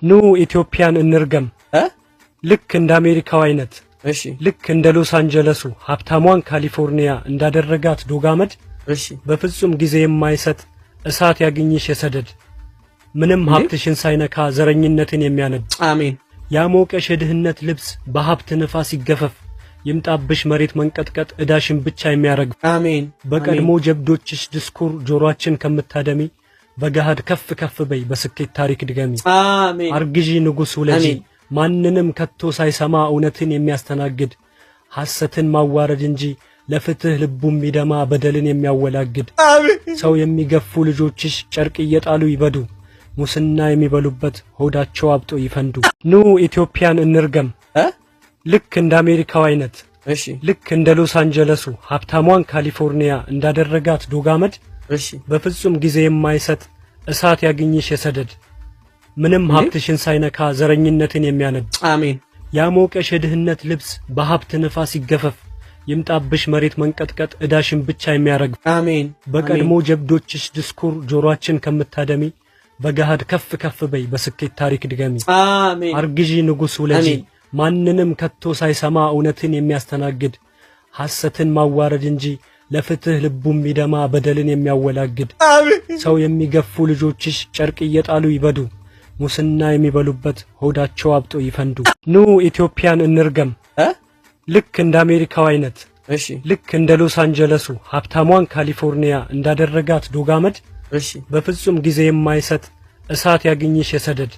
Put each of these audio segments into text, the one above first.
ኑ ኢትዮጵያን እንርገም። እ? ልክ እንደ አሜሪካው አይነት፣ ልክ እንደ ሎስ አንጀለሱ ሀብታሟን ካሊፎርኒያ እንዳደረጋት ዶግ አመድ፣ በፍጹም ጊዜ የማይሰጥ እሳት ያግኝሽ የሰደድ፣ ምንም ሀብትሽን ሳይነካ ዘረኝነትን የሚያነድ። አሜን። ያሞቀሽ የድህነት ልብስ በሀብት ንፋስ ይገፈፍ፣ ይምጣብሽ መሬት መንቀጥቀጥ ዕዳሽን ብቻ የሚያረግፍ። አሜን። በቀድሞ ጀብዶችሽ ድስኩር ጆሮአችን ከምታደሚ በገሃድ ከፍ ከፍ በይ፣ በስኬት ታሪክ ድገሚ። አሜን። አርግዢ ንጉሥ ውለጂ፣ አሜን። ማንንም ከቶ ሳይሰማ እውነትን የሚያስተናግድ፣ ሐሰትን ማዋረድ እንጂ ለፍትህ ልቡ የሚደማ በደልን የሚያወላግድ። ሰው የሚገፉ ልጆችሽ ጨርቅ እየጣሉ ይበዱ፣ ሙስና የሚበሉበት ሆዳቸው አብጦ ይፈንዱ። ኑ ኢትዮጵያን እንርገም። እ? ልክ እንደ አሜሪካው አይነት፣ ልክ እንደ ሎስ አንጀለሱ ሀብታሟን ካሊፎርኒያ እንዳደረጋት ዶግ አመድ፣ በፍጹም ጊዜ የማይሰጥ እሳት ያግኝሽ የሰደድ፣ ምንም ሀብትሽን ሳይነካ ዘረኝነትን የሚያነድ። አሜን። ያሞቀሽ የድህነት ልብስ በሀብት ንፋስ ይገፈፍ፣ ይምጣብሽ መሬት መንቀጥቀጥ ዕዳሽን ብቻ የሚያረግፍ። አሜን። በቀድሞ ጀብዶችሽ ድስኩር ጆሮአችን ከምታደሚ በገሃድ ከፍ ከፍ በይ፣ በስኬት ታሪክ ድገሚ። አሜን። አርግዢ ንጉሥ ውለጂ፣ አሜን። ማንንም ከቶ ሳይሰማ እውነትን የሚያስተናግድ፣ ሐሰትን ማዋረድ እንጂ ለፍትህ ልቡ የሚደማ በደልን የሚያወላግድ። ሰው የሚገፉ ልጆችሽ ጨርቅ እየጣሉ ይበዱ፣ ሙስና የሚበሉበት ሆዳቸው አብጦ ይፈንዱ። ኑ ኢትዮጵያን እንርገም። እ? ልክ እንደ አሜሪካው አይነት፣ ልክ እንደ ሎስ አንጀለሱ ሀብታሟን ካሊፎርኒያ እንዳደረጋት ዶግ አመድ፣ በፍጹም ጊዜ የማይሰጥ እሳት ያግኝሽ የሰደድ፣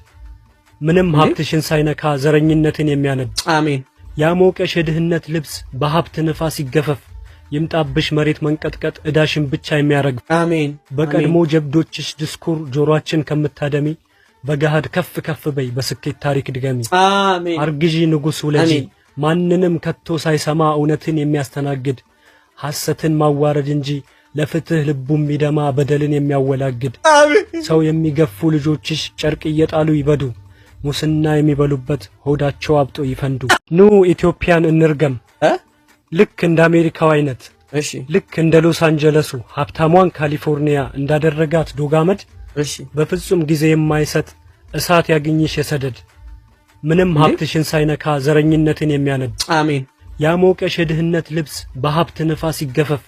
ምንም ሀብትሽን ሳይነካ ዘረኝነትን የሚያነድ። አሜን። ያሞቀሽ የድህነት ልብስ በሀብት ንፋስ ይገፈፍ፣ ይምጣብሽ መሬት መንቀጥቀጥ ዕዳሽን ብቻ የሚያረግፍ። አሜን። በቀድሞ ጀብዶችሽ ድስኩር ጆሮአችን ከምታደሚ በገሃድ ከፍ ከፍ በይ፣ በስኬት ታሪክ ድገሚ። አሜን። አርግዢ ንጉሥ ውለጂ፣ አሜን። ማንንም ከቶ ሳይሰማ እውነትን የሚያስተናግድ፣ ሐሰትን ማዋረድ እንጂ ለፍትህ ልቡ የሚደማ በደልን የሚያወላግድ። ሰው የሚገፉ ልጆችሽ ጨርቅ እየጣሉ ይበዱ፣ ሙስና የሚበሉበት ሆዳቸው አብጦ ይፈንዱ። ኑ ኢትዮጵያን እንርገም። እ? ልክ እንደ አሜሪካው አይነት፣ ልክ እንደ ሎስ አንጀለሱ ሀብታሟን ካሊፎርኒያ እንዳደረጋት ዶግ አመድ፣ በፍጹም ጊዜ የማይሰጥ እሳት ያግኝሽ የሰደድ፣ ምንም ሀብትሽን ሳይነካ ዘረኝነትን የሚያነድ። አሜን። ያሞቀሽ የድህነት ልብስ በሀብት ንፋስ ይገፈፍ፣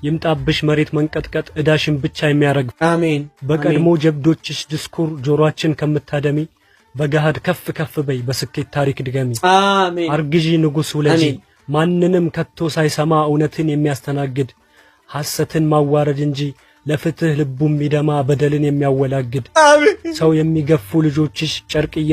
ይምጣብሽ መሬት መንቀጥቀጥ ዕዳሽን ብቻ የሚያረግፍ። አሜን። በቀድሞ ጀብዶችሽ ድስኩር ጆሮአችን ከምታደሚ በገሃድ ከፍ ከፍ በይ፣ በስኬት ታሪክ ድገሚ። አሜን። አርግዢ ንጉሥ ውለጂ፣ አሜን። ማንንም ከቶ ሳይሰማ እውነትን የሚያስተናግድ፣ ሐሰትን ማዋረድ እንጂ ለፍትህ ልቡ የሚደማ በደልን የሚያወላግድ። ሰው የሚገፉ ልጆችሽ ጨርቅ